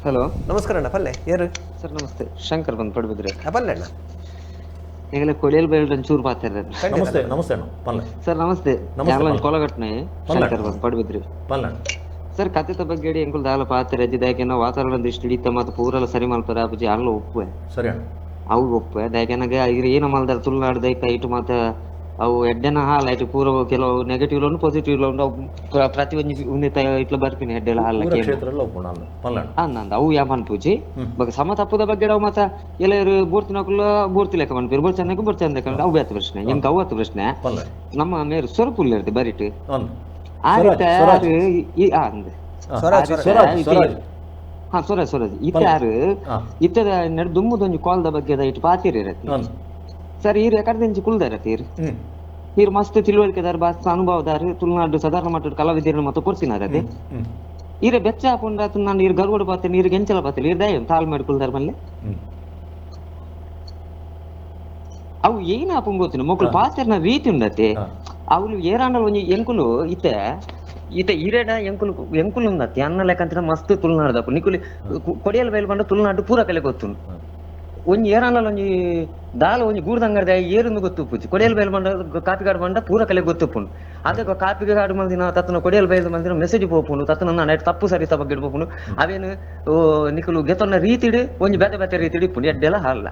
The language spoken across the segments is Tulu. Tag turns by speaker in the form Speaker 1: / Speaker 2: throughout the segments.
Speaker 1: ಹಲೋ.
Speaker 2: ನಮಸ್ಕಾರ ಅಣ್ಣ, ಪಲ್ಲೆ ಏರು.
Speaker 1: ಸರ್ ನಮಸ್ತೆ, ಶಂಕರ್ ಬಂದ್ ಪಡುಬಿದ್ರೆ.
Speaker 2: ಪಲ್ಲೆ ಅಣ್ಣ.
Speaker 1: ಈಗಲೇ ಕೊಡಿಯಲ್ ಬೈಲ್ ಒಂಚೂರು ಪಾತಿರ.
Speaker 3: ನಮಸ್ತೆ ನಮಸ್ತೆ ಅಣ್ಣ, ಪಲ್ಲೆ.
Speaker 1: ಸರ್ ನಮಸ್ತೆ.
Speaker 3: ನಮಸ್ತೆ.
Speaker 1: ಜಾನ್ಲೊಂಜಿ ಕೊಲಗಟ್ನೆ ಶಂಕರ್ ಬಂದ್ ಪಡುಬಿದ್ರಿ.
Speaker 3: ಪಲ್ಲೆ ಅಣ್ಣ.
Speaker 1: ಸರ್ ಕಥೆತ ಬಗ್ಗೆ ಎಂಕುಲು ದಾಲ ಪಾತ್ರ ದಾಯಕೆನ ವಾತಾವರಣ ದೃಷ್ಟಿ ಇತ್ತ ಮಾತ ಪೂರಲ ಸರಿ ಮಲ್ಪರ ಅಪ್ಪಜಿ ಅಲ್ಲ ಒಪ್ಪುವೆ.
Speaker 3: ಸರಿ ಅಣ್ಣ.
Speaker 1: ಅವು ಒಪ್ಪುವೆ ದಾಯಕೆನಗ ಇರ್ ಏನ ಮಲ್ದಾರ ತುಳುನಾಡು ದೈಕ ಇಟ್ಟು ಮಾತ ಅವು ಎಡ್ಡೆನ ಹಾಲ್ ಐಟ್ ಪೂರ ಕೆಲವು ನೆಗೆಟಿವ್ ಉಂಡು ಪಾಸಿಟಿವ್ ಉಂಡು ಅವು ಪ್ರತಿ ಒಂಜಿ ಉಂದೆತ ಇಟ್ಲ ಬರ್ಪಿನ ಎಡ್ಡೆಲ ಹಾಲ್
Speaker 3: ಪೂರ
Speaker 1: ಕೇನು.
Speaker 3: ಕ್ಷೇತ್ರದಲ್ಲಿ ಒಪ್ಪುಣ ಅಲ್ಲ ಪಲ್ಲೆ ಅಣ್ಣ.
Speaker 1: ಅಂದ್ ಅವು ಯಾ ಪನ್ಪುಜಿ ಬೊಕ ಸಮ ತಪ್ಪುದ ಬಗ್ಗೆ ಅವು ಮಾತ ಎಲ್ಲರು ಬೋರ್ತಿನಕುಲು ಬೋರ್ತಿ ಲೆಕ್ಕ ಪನ್ಪೆರ್, ಬೋರ್ಚಂದకు ಬೋರ್ಚಂದ ಲೆಕ್ಕ ಅವು ಬೇತೆ ಪ್ರಶ್ನೆ, ಎಂಕ್ ಅವು ಅತ್ತು ಪ್ರಶ್ನೆ.
Speaker 3: ಪಲ್ಲೆ.
Speaker 1: ನಮ್ಮ ಮೇರು ಸೊರಪುಲ್ಲ ಇರ್ತೆ ಬರಿಟ್
Speaker 3: ಅಂದ್.
Speaker 1: ಆ
Speaker 3: ಸ್ವರಾಜ್,
Speaker 1: ರೀತಿ
Speaker 3: ಸ್ವರಾಜ್.
Speaker 1: ಆರು ಈ ಆ ಅಂದ್.
Speaker 2: ಸ್ವರಾಜ್.
Speaker 1: ಆ ರೀತಿ
Speaker 3: ಸ್ವರಾಜ್,
Speaker 1: ಇತ್ತೆ
Speaker 3: ಸ್ವರಾಜ್.
Speaker 1: ಹಾ ಸ್ವರಾಜ್ ಸ್ವರಾಜ್ ಇತ್ತೆ ಆರು ಇತ್ತದ ನಡು ದುಮ್ಮುದೊಂಜಿ ಕಾಲ್ದ ಬಗ್ಗೆ ಇಟ್ಟು ಪಾತಿರ್ ಇರತ್ತೆ.
Speaker 3: ಅಂದ್.
Speaker 1: ಸರ್ ಈರ್ ಎಕಡ್ದಿಂಚಿ ಕುಲ್ದಾರತ್ತೆ ಈರ್. ಈರ್ ಮಸ್ತ್ ತಿಳುವಳಿಕೆದಾರ ಬಾಸ್ ಅನುಭವದಾರ ತುಳುನಾಡು ಸಾಧಾರಣ ಮಟ್ಟದ ಕಲಾವಿದರನ್ನು ಮತ್ತು ಕೊರ್ತಿನಾರತೆ. ಈರೆ ಬೆಚ್ಚ ಹಾಕೊಂಡ ನಾನು ಈರ್ ಗರ್ವಡು ಪಾತೆ ನೀರು ಗೆಂಚಲ ಪಾತೆ ಈರ್ ದಯ ತಾಳ್ಮೆ ಕುಲ್ದಾರ ಮಲ್ಲೆ. ಅವು ಏನ ಆಪುಂಗ್ ಗೊತ್ತಿನ ಮೊಕುಲು ಪಾತೆರ್ನ ರೀತಿ ಉಂಡತೆ. ಅವ್ಲು ಏರಾಂಡಲ್ ಒಂಜಿ ಎಂಕುಲು ಇತ್ತೆ ಇತ್ತೆ ಈರೆಡ ಎಂಕುಲು ಎಂಕುಲು ಉಂಡತ್ತೆ ಅನ್ನ ಲೆಕ್ಕಂತಿನ ಮಸ್ತ್ ತುಳುನಾಡ್ದಪ್ಪು ನಿಕುಲು ಕೊಡಿಯಲ್ ಬೈಲ್ ಪಂಡ ತುಳುನಾಡು ಪೂರ ಕಲೆ ಗೊತ್ತುಂಡು. ಒಂಜಿ ಏರಾಂಡಲ್ ಒಂಜಿ ದಾಲ ಒಂಜಿ ಗೂಡ್ದಂಗಡ್ದ ಏರುಂದು ಗೊತ್ತುಪ್ಪುಜಿ. ಕೊಡಿಯಲ್ ಬೈಲ್ ಪಂಡ ಕಾಪಿಗಾಡು ಪಂಡ ಪೂರ ಕಲೆ ಗೊತ್ತುಪ್ಪುಂಡು. ಅದಕ್ಕೆ ಕಾಪಿಗಾಡು ಮಲ್ದಿನ ತತ್ತನ ಕೊಡಿಯಲ್ ಬೈಲ್ ಮಲ್ದಿನ ಮೆಸೇಜ್ ಪೋಪುಂಡು ತತ್ತನ ನಾನು ತಪ್ಪು ಸರಿತ ಬಗ್ಗೆ ಪೋಪುಂಡು ಅವೇನು ನಿಕುಲು ಗೆತೊನ್ನ ರೀತಿಡ್ ಒಂಜಿ ಬೇತೆ ಬೇತೆ ರೀತಿಡ್ ಇಪ್ಪುಂಡು ಎಡ್ಡೆಲ ಹಾಲ್ಲ.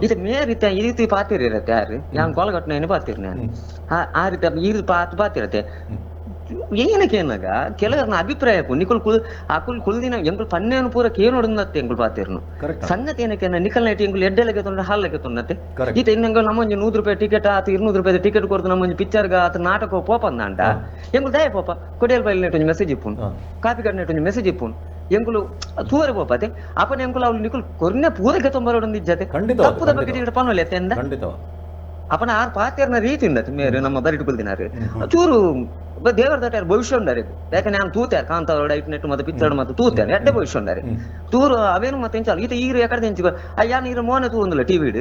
Speaker 1: ಇದು ಮೇ ರೀತಿ ಈ ರೀತಿ ಪಾತಿರ್ ಇರತ್ತೆ ಯಾರು ಯಾನ್ ಕೊಲಗಟ್ಟನೆ ಪಾತಿರ್ ನಾನು ಆ ರೀತಿ ಈ ರೀತಿ ಪಾತ್ ಪಾತಿರತ್ತೆ. ಏನಕ್ಕೆ ಏನಾಗ ಕೆಲವರನ್ನ ಅಭಿಪ್ರಾಯ ನಿಕುಲ್ ಕುಲ್ ಅಕುಲ್ ಕುಲ್ದಿನ ಎಂಕುಲ್ ಪನ್ನೇನು ಪೂರ ಕೇನೋಡುನ್ನತ್ತೆ ಎಂಕುಲ್ ಪಾತಿರ್ನು.
Speaker 3: ಕರೆಕ್ಟ್.
Speaker 1: ಸಂಗತಿ ಏನಕ್ಕೆ ನಿಕಲ್ ನೈಟ್ ಎಂಕುಲ್ ಎಡ್ಡೆಲಕ್ಕೆ ತೊಂದ್ರೆ ಹಾಲಕ್ಕೆ ತೊಂದತ್ತೆ.
Speaker 3: ಕರೆಕ್ಟ್.
Speaker 1: ಈತ ಇನ್ನಂಗ ನಮ್ಮೊಂಜಿ 100 ರೂಪಾಯಿ ಟಿಕೆಟ್ ಆತ 200 ರೂಪಾಯಿ ಟಿಕೆಟ್ ಕೊಡ್ತು ನಮ್ಮೊಂಜಿ ಪಿಕ್ಚರ್ಗ ಆತ ನಾಟಕ ಪೋಪಂದಾಂಡ ಎಂಕುಲ್ ದಯ ಪೋಪ ಕೊಡಿಯಲ್ ಬೈಲ್ ನೆಟ್ ಒಂಜಿ ಮೆಸೇಜ್ ಇಪ್ಪುನು ಕಾಪಿಗಾಡ್ ನೆಟ್ ಒಂಜಿ ಮೆಸೇಜ್ ಇಪ್ಪುನು ಎಂಕುಲು ತೂವರೆ ಪೋಪತೆ ಅಪನ ಎಂಕುಲು ಅವ್ಲು ನಿಕುಲ್ ಕೊರ್ನೆ ಪೂರಕ್ಕೆ ತೊಂಬರೋಡೊಂದು ಇಜ್ಜತೆ.
Speaker 3: ಖಂಡಿತವಾದ,
Speaker 1: ತಪ್ಪುದ ಬಗ್ಗೆ ಟಿಕೆಟ್ ಪನ್ನೊಲೆ ಎತ್ತ
Speaker 3: ಖಂಡಿತವಾದ.
Speaker 1: ಅಪನ ಆರ್ ಪಾತೆರ್ನ ರೀತಿ ಉಂಡತೆ ಮೇರು ನಮ್ಮ ಬರಿಟು ಕುಲ್ದಿನಾರು ಚೂರು ದೇವರ ದಟ್ಟಾರ ಭವಿಷ್ಯ ಉಂಡಾರೆ. ಯಾಕಂದ್ರೆ ನಾನು ತೂತಾರೆ ಕಾಂತಾರ ಐಟ್ ನೆಟ್ಟು ಮತ್ತೆ ಪಿಕ್ಚರ್ ಮತ್ತೆ ತೂತಾರೆ ಎಡ್ಡೆ ಭವಿಷ್ಯ ಉಂಡಾರೆ ತೂರು ಅವೇನು ಮತ್ತೆ ಎಂಚಾಲ ಈತ ಈರು ಎಕಡೆ ಎಂಚು ಅಯ್ಯ ನೀರು ಮೋನೆ ತೂಂದಿಲ್ಲ ಟಿವಿ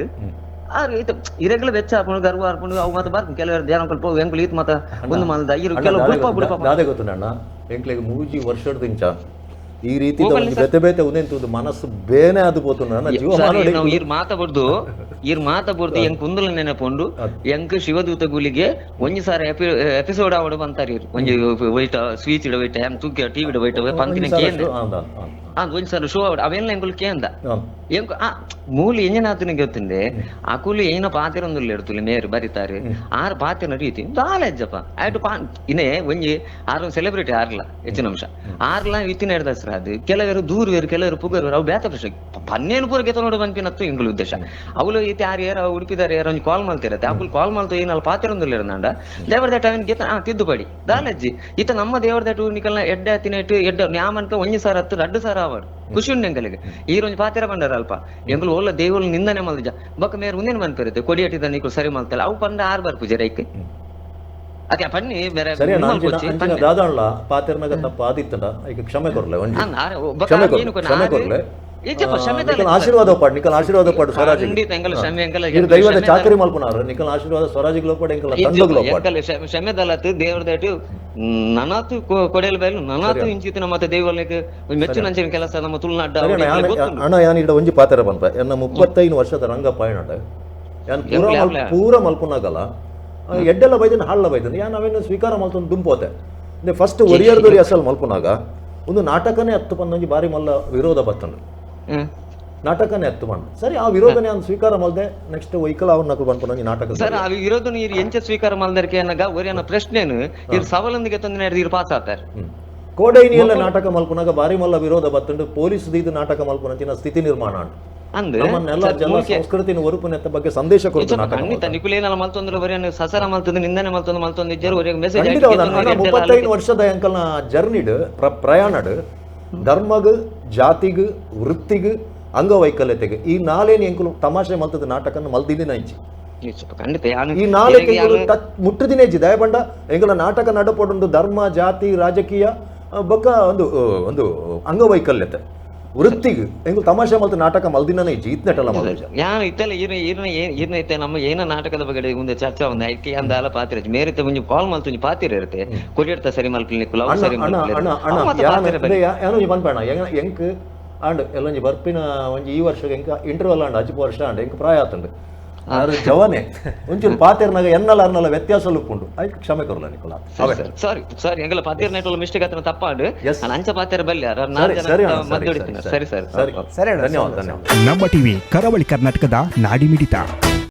Speaker 1: ಆರು ಈತ ಇರೆಗ್ಲ ಬೆಚ್ಚ ಹಾಕೊಂಡು ಗರ್ವ ಹಾಕೊಂಡು ಅವು ಮತ್ತೆ ಬರ್ಕು ಕೆಲವರು ಜನ ಪೋ ಎಂಕುಲು ಈತ ಮತ್ತೆ ಒಂದು ಮಲ್ದ ಈರು
Speaker 3: ಅಣ್ಣ,
Speaker 1: ಕೆಲವು
Speaker 3: ದಾದೆ
Speaker 1: ಬುಡ್ಪ
Speaker 3: ಗೊತ್ತು-
Speaker 1: ಬುಡ್ಪ
Speaker 3: ದಾದೆ ಗೊತ್ತು ಅಣ್ಣ ಎಂಕ್ಲೆಗ್ ಮೂಜಿ ವರ್ಷದ ಇಂಚ ಈ ರೀತಿ
Speaker 1: ಹೋಗಲ್ಲ ಸರ್.
Speaker 3: ಬೇತೆ ಬೇತೆ ಉಂದೆಂತು ಮನಸ್ಸು ಬೇನೆ ಅದು ಪೋತು ನನ್ನ ಜೀವಮಾನ
Speaker 1: ನಾವು ಈರ್ ಮಾತ ಬಡ್ದು ಈರ್ ಮಾತ ಬಡ್ದು ಎಂಕ್ ಕುಂದಲ ನೆನಪುಂಡು ಎಂಕ್ ಶಿವದೂತ ಗುಲಿಗೆ ಒಂಜಿ ಸಾರ ಎಪಿಸೋಡ್ ಆವಡು ಬಂತಾರ ಇರ್ ಒಂಜಿ ವೈಟ ಸ್ವೀಚ್ ಇಡ ವೈಟ ಎಂ ತೂಕಿ ಟಿವಿ ಇಡ ವೈಟ ಪಂತಿನ ಕೇಂದ್ರ ಒಂಜಿ ಸಾರ ಶೋ ಆವಡು ಅವೆಲ್ಲ ಎಂಕುಲು ಕೇಂದ ಎಂಕು ಆ ಮೂಲ ಎಂಜನಾತನ ಗೊತ್ತುಂಡೆ ಅಕುಲು ಏನ ಪಾತಿರೊಂದುಲ್ಲ ಇರ್ತುಲೆ ಮೇರು ಬರಿತಾರೆ ಆರ್ ಪಾತಿನ ರೀತಿ ದಾಲ ಅಜ್ಜಪ್ಪ ಆಯ್ತು ಪಾ ಇನ್ನೇ ಒಂಜಿ ಆರು ಸೆಲೆಬ್ರಿಟಿ ಆರ್ಲ ಹೆಚ್ಚಿನ ಅಂಶ ಆರ್ಲ ಇತ್ತಿನ ಹಿಡ್ದ ಅದು ಕೆಲವರು ದೂರವೇರು ಕೆಲವರು ಪುಗರ್ವೇರು ಅವು ಬೇತ ಪ್ರಶ್ನೆ ಪನ್ನೇನು ಪೂರ ಗೆತ ನೋಡು ಪನ್ಪಿನತ್ತು ಎಂಕುಲು ಉದ್ದೇಶ ಅವಳು ಇತ್ತೆ ಆರು ಏರ ಉಡುಪಿದಾರೆ ಯಾರೋ ಒಂಜಿ ಕಾಲ್ ಮಲ್ತಿರತ್ತೆ ಅಕುಲು ಕಾಲ್ ಮಲ್ತು ಏನಲ್ಲ ಪಾತಿರೊಂದುಲ್ಲ ಇರಂದಾಂಡ ದೇವರ that ಅವನ್ ಗೆತ ತಿದ್ದುಪಡಿ ದಾಲಜ್ಜಿ ಇತ್ತ ನಮ್ಮ ದೇವರ that ನಿಕಲ್ನ ಎಡ್ಡೆ ಹತ್ತಿನ ಇಟ್ಟು ಎಡ್ಡೆ ನ್ಯಾಮನ್ಕ ಒಂಜಿ ಸಾರ ಹತ್ತು ರಡ್ಡು ಸಾರ ಆವಡು ಖುಷಿ ಉಂಡು ಎಂಕಲಿಗೆ ಈರೊಂಜಿ ಪಾತಿರ ಬಂಡಾರ ಅಲ್ಪ ಎಂಕುಲು ಓಲ ದೇವಳು ನಿಂದನೆ ಮಲ್ದಿಜ ಬೊಕ್ಕ ಮೇರ್ ಉಂದೇನು ಮನ್ಪಿರುತ್ತೆ ಕೊಡಿಯಟ್ಟಿದ ನಿಕುಲು ಸರಿ ಮಲ್ತಲ್ಲ ಅವು ಪಂಡ ಆರು ಬಾರ್ ಪೂಜೆ ರೈಕ್ ಅದೇ ಪನ್ನಿ ಬೇರೆ
Speaker 3: ಸರಿ ಅಣ್ಣ,
Speaker 1: ಉಮ್ಮಲ್
Speaker 3: ಅಂಚಿನ
Speaker 1: ಕೊಚ್ಚಿ
Speaker 3: ಅಂಚಿನ
Speaker 1: ಪನ್ನಿ.
Speaker 3: ದಾದಾಣ್ಲ ಪಾತೆರ್ನಾಗ ತಪ್ಪ ಆದಿತ್ತಂಡ ಐಕ್ ಕ್ಷಮೆ ಕೊರ್ಲೆ ಒಂಜಿ
Speaker 1: ಅಂದ್ ಆರೆ ಬೊಕ್ಕ
Speaker 3: ಕ್ಷಮೆ
Speaker 1: ಆರು
Speaker 3: ಕೊರ್ಲೆ
Speaker 1: ಏನು ಕೊರ್ಲೆ,
Speaker 3: ಕ್ಷಮೆ
Speaker 1: ಆರು
Speaker 3: ಕೊರ್ಲೆ.
Speaker 1: ಇಜ್ಜಪ್ಪ, ಕ್ಷಮೆ
Speaker 3: ನಿಕಲ್
Speaker 1: ದಾಲ
Speaker 3: ಆಶೀರ್ವಾದ ಪಾಡು ನಿಕಲ್ ಆಶೀರ್ವಾದ ಪಾಡು ಸ್ವರಾಜ್
Speaker 1: ಖಂಡಿತ ಎಂಕಲ ಕ್ಷಮೆ ಎಂಕಲ
Speaker 3: ಇದು ದೈವದ
Speaker 1: ಕ್ಷಮೆ
Speaker 3: ಚಾಕರಿ ಮಲ್ಪುನಾರು ನಿಕಲ್ ಆಶೀರ್ವಾದ ಸ್ವರಾಜಿಗ್ ಲೋಪಾಡು ಎಂಕಲ ತಂಡಗ್ ಲೋಪಾಡು.
Speaker 1: ಎಂಕಲ ಕ್ಷಮೆ ದಾಲತ್ ದೇವರ that ನನಾತು ಕೊಡೆಯಲ್ ಬೈಲು ನನಾತು ಇಂಚಿತ್ತಿನ ಮತ್ತೆ ದೇವಲಕ್ಕೆ ಮೆಚ್ಚಿನ ಅಂಚಿನ ಕೆಲಸ ನಮ್ಮ ತುಳುನಾಡ
Speaker 3: ಸರಿ ಅಣ್ಣ,
Speaker 1: ಅವ್ರಿಗೆ ಗೊತ್ತುಂಟು.
Speaker 3: ಅಣ್ಣ ಯಾನ್ ಇಡ ಒಂಜಿ ಪಾತೆರ ಪನ್ಪ ಎನ್ನ 35 ವರ್ಷದ ರಂಗ ಪಯಣ ಯಾನ್ ಪೂರ
Speaker 1: ಎಂಕ್ಲೆ ಆಪ್ಲೆ.
Speaker 3: ಪೂರ ಮಲ್ಪುನಾಗಲ ಎಡ್ಡೆಲ್ಲ ಬೈದನ್ ಹಾಳ್ಲ ಬೈದನ್ ಯಾನ್ ಅವೇನು ಸ್ವೀಕಾರ ಮಲ್ತೊಂದು ದುಂಪೋತೆ ಅಂದ್ರೆ ಫಸ್ಟ್ ಒರಿಯರ್ದೊರಿ ಅಸಲ್ ಮಲ್ಪುನಾಗ ಒಂದು ನಾಟಕನೇ ಹತ್ತು ಪನ್ನೊಂಜಿ ಬಾರಿ ಮಲ್ಲ ವಿರೋಧ ಬತ್ತಂಡು. ನಾಟಕನೇ ಹತ್ತು ಪಂಡ ಸರಿ ಆ ವಿರೋಧನೆ ಯಾನ್ ಸ್ವೀಕಾರ ಮಲ್ದೆ ನೆಕ್ಸ್ಟ್ ವೈಕಲ ಅವನ್ನ ಪನ್ಪುನೊಂಜಿ ನಾಟಕ
Speaker 1: ಸರ್ ಆ ವಿರೋಧನ ಇರ್ ಎಂಚ ಸ್ವೀಕಾರ ಮಲ್ದರ್ಕೆ ಅನ್ನಗ ಒರಿಯನ ಪ್ರಶ್ನೆನು ಇರ್ ಸವಾಲೊಂದಿಗೆ ತಂದು ಇರ್ ಪಾಸ್ ಆತಾರೆ.
Speaker 3: ಕೋಡೈನಿಯಲ್ಲ ನಾಟಕ ಮಲ್ಪುನಾಗ ಬಾರಿ ಮಲ್ಲ ವಿರೋಧ ಬತ್ತಂಡು ಪೊಲೀಸ್ ಇದು ನಾಟಕ ಮಲ್ಪುನಂಚಿನ ಸ್ಥಿತಿ ನಿರ್ಮಾಣ ಉಂಟು.
Speaker 1: ಅಂದ್
Speaker 3: ನಮ್ಮನ್ನೆಲ್ಲ
Speaker 1: ಸರ್,
Speaker 3: ಜನ
Speaker 1: ಮೂಲ್ಕೆ-
Speaker 3: ಸಂಸ್ಕೃತಿನ ಒರುಪುನೆತ್ತ ಬಗ್ಗೆ ಸಂದೇಶ ಕೊಡ್ತು ನಾಟಕ
Speaker 1: ಖಂಡಿತ
Speaker 3: ಮಲ್ತ.
Speaker 1: ನಿಕುಲೇನಲ್ಲ ಮಲ್ತೊಂದ್ರೆ ಬರೀ ಸಸರ ಮಲ್ತಂದು ನಿಂದನೆ ಮಲ್ತೊಂದು ಮಲ್ತೊಂದು ಇಜ್ಜರು ಒರಿಯ ಮೆಸೇಜ್
Speaker 3: ಖಂಡಿತವಾದ ಅಣ್ಣ, 35 ವರ್ಷದ ಅಂಕಲ್ನ ಜರ್ನಿಡ್ ಪ್ರಯಾಣಡ್ ಧರ್ಮಗ್ ಜಾತಿಗ್ ವೃತ್ತಿಗ್ ಅಂಗವೈಕಲ್ಯತೆಗೆ ಈ ನಾಲೇನು ಎಂಕುಲು ತಮಾಷೆ ಮಲ್ತದ ನಾಟಕನ ಮಲ್ದಿನ ಇಜ್ಜಿ.
Speaker 1: ಖಂಡಿತ ಯಾನು
Speaker 3: ಈ ನಾಲ್ಕು
Speaker 1: ಇರೆಗ್ ಯಾನು-
Speaker 3: ಮುಟ್ಟುದಿನ ಇಜ್ಜಿ ದಯಪಂಡ ಎಂಕುಲ ನಾಟಕ ನಡಪೊಡುಂಡು ಧರ್ಮ ಜಾತಿ ರಾಜಕೀಯ ಬೊಕ್ಕ ಒಂದು ಒಂದು ಅಂಗವೈಕಲ್ಯತೆ ವೃತ್ತಿಗ್ ಎಂಕುಲು ತಮಾಷೆ ಮಲ್ತ ನಾಟಕ ಮಲ್ದಿನನೇ ಇಜ್ಜಿ ಇತ್ನೆಟಲ್ಲ ಮಲ್ದಿಜ.
Speaker 1: ಯಾನು ಇತ್ತೆಲ್ಲ ಇರ್ನ ಇರ್ನ ಇರ್ನ ಇತ್ತೆ ನಮ್ಮ ಏನ ನಾಟಕದ ಬಗ್ಗೆ ಒಂದು ಚರ್ಚಾ ಒಂದು ಐಕೆ ಅಂದಾಲ ಪಾತ್ರ ಮೇರಿತ ಒಂಜಿ ಕಾಲ್ ಮಲ್ತು ಒಂಜಿ ಪಾತ್ರ ಇರುತ್ತೆ ಕೊಡಿಯಡ್ತ ಸರಿ ಮಲ್ಪಲಿ ನಿಕುಲು ಅವು
Speaker 3: ಅಣ್ಣ
Speaker 1: ಸರಿ
Speaker 3: ಅಣ್ಣ
Speaker 1: ಮಲ್ಪಲಿ
Speaker 3: ಅಣ್ಣ ಅಣ್ಣ
Speaker 1: ಅವು ಮಾತ
Speaker 3: ಯಾನ್
Speaker 1: ಪಾತ್ರ ಬನ್ನಿ.
Speaker 3: ಯಾನೋ ಪನ್ಪಣ್ಣ ಎಂಕ್ ಆಂಡ್ ಎಲ್ಲೊಂಜಿ ಬರ್ಪಿನ ಒಂಜಿ ಈ ವರ್ಷ ಎಂಕ ಇಂಟರ್ವಲ್ ಆಂಡ್ ಅಜ್ಪ ವರ್ಷ ಆಂಡ್ ಎಂಕ್ ಪ್ರಾಯ ಆತುಂಡು. ಆರು ಜವನೆ ಒಂಚೂರು ಪಾತೆರ್ನಾಗ ಎನ್ನಲ ಅರ್ನಲ ವ್ಯತ್ಯಾಸ ಉಪ್ಪುಂಡು, ಐಕ್ ಕ್ಷಮೆ ಕೊರ್ಲ ನಿಕುಲ.
Speaker 1: ಸಾರಿ ಸಾರಿ, ಎಂಗಲ ಪಾತೆರ್ ನೆಟ್ಟೊಲ ಮಿಸ್ಟೇಕ್ ಆತನ ತಪ್ಪಾಂಡ್.
Speaker 3: Yes.
Speaker 1: ನಾನು ಅಂಚ ಪಾತೆರ ಬಲ್ಲೆ
Speaker 3: ಸರಿ ಸರಿ ಅಣ್ಣ, ಸರಿ,
Speaker 1: ಮದ್ದು
Speaker 3: ಸರಿ
Speaker 1: ಸರಿ ಸರಿ
Speaker 3: ಸರಿ
Speaker 2: ಸರಿ ಅಣ್ಣ,
Speaker 3: ಧನ್ಯವಾದ
Speaker 2: ಸರಿ.
Speaker 3: ಧನ್ಯವಾದ.
Speaker 4: ನಮ್ಮ ಟಿವಿ ಕರಾವಳಿ ಕರ್ನಾಟಕದ ನಾಡಿಮಿಡಿತ.